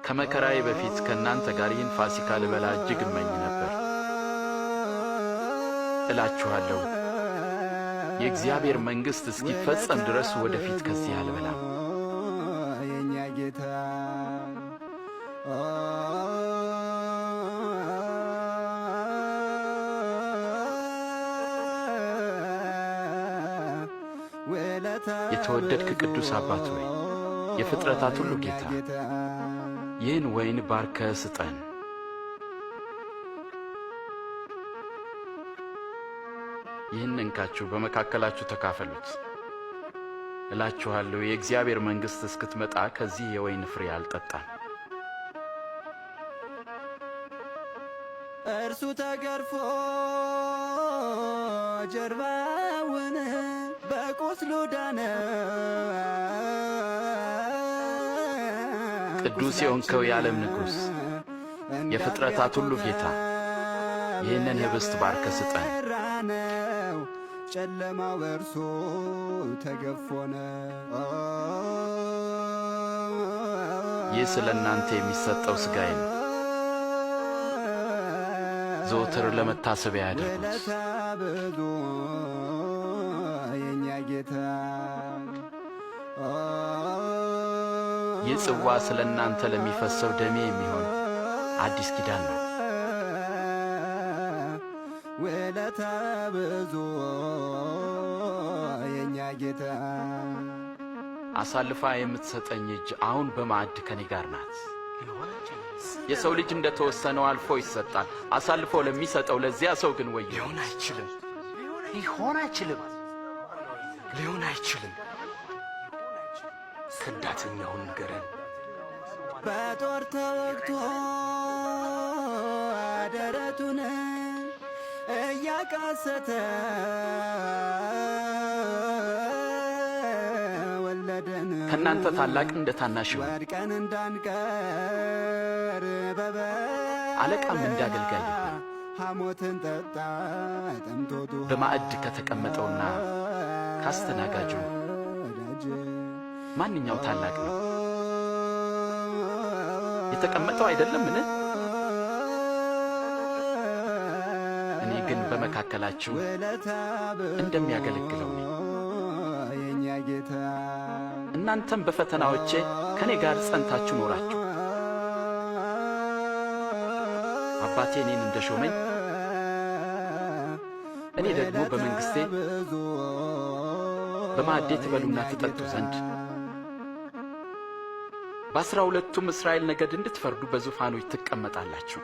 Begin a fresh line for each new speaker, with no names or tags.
ከመከራዬ በፊት ከእናንተ ጋር ይህን ፋሲካ ልበላ እጅግ እመኝ ነበር። እላችኋለሁ፣ የእግዚአብሔር መንግሥት እስኪፈጸም ድረስ ወደፊት ከዚህ አልበላም።
የኛ ጌታ።
የተወደድክ ቅዱስ አባት ሆይ፣ የፍጥረታት ሁሉ ጌታ፣ ይህን ወይን ባርከህ ስጠን። ይህን እንካችሁ በመካከላችሁ ተካፈሉት። እላችኋለሁ፣ የእግዚአብሔር መንግሥት እስክትመጣ ከዚህ የወይን ፍሬ አልጠጣም።
እርሱ ተገርፎ ጀርባውን በቁስሉ ዳነ።
ቅዱስ የሆንከው የዓለም ንጉሥ፣ የፍጥረታት ሁሉ ጌታ፣ ይህንን ኅብስት ባርከህ ስጠን።
ነው ጨለማው በእርሱ ተገፎነ።
ይህ ስለ እናንተ የሚሰጠው ሥጋዬ ነው። ዘወትር ለመታሰቢያ ያድርጉት።
ውለታ ብዙ የኛ ጌታ።
ይህ ጽዋ ስለ እናንተ ለሚፈሰው ደሜ የሚሆን አዲስ ኪዳን ነው።
ውለታ ብዙ የኛ ጌታ።
አሳልፋ የምትሰጠኝ እጅ አሁን በማዕድ ከኔ ጋር ናት። የሰው ልጅ እንደ ተወሰነው አልፎ ይሰጣል። አሳልፎ ለሚሰጠው ለዚያ ሰው ግን ወዮ!
ሊሆን አይችልም። ሊሆን አይችልም። ሊሆን አይችልም። ከዳተኛውን ንገረን።
በጦር ተወግቶ ደረቱን እያቃሰተ ወለደን።
ከእናንተ ታላቅ እንደ ታናሽ ይሁን፣
ወድቀን እንዳንቀር
አለቃም እንደ አገልጋይ ይሁን።
ሐሞትን ጠጣ ጠምቶት ውሃ።
በማዕድ ከተቀመጠውና ካስተናጋጁ
ወዳጅ
ማንኛው ታላቅ ነው? የተቀመጠው አይደለምን? እኔ ግን በመካከላችሁ
ውለታ ብዙ
እንደሚያገለግለው ነኝ።
የኛ ጌታ።
እናንተም በፈተናዎቼ ከእኔ ጋር ጸንታችሁ ኖራችሁ። አባቴ እኔን እንደ ሾመኝ እኔ ደግሞ በመንግሥቴ
ብዙ
በማዕዴ ትበሉና ትጠጡ ዘንድ በ12ቱም እስራኤል ነገድ እንድትፈርዱ በዙፋኖች ትቀመጣላችሁ።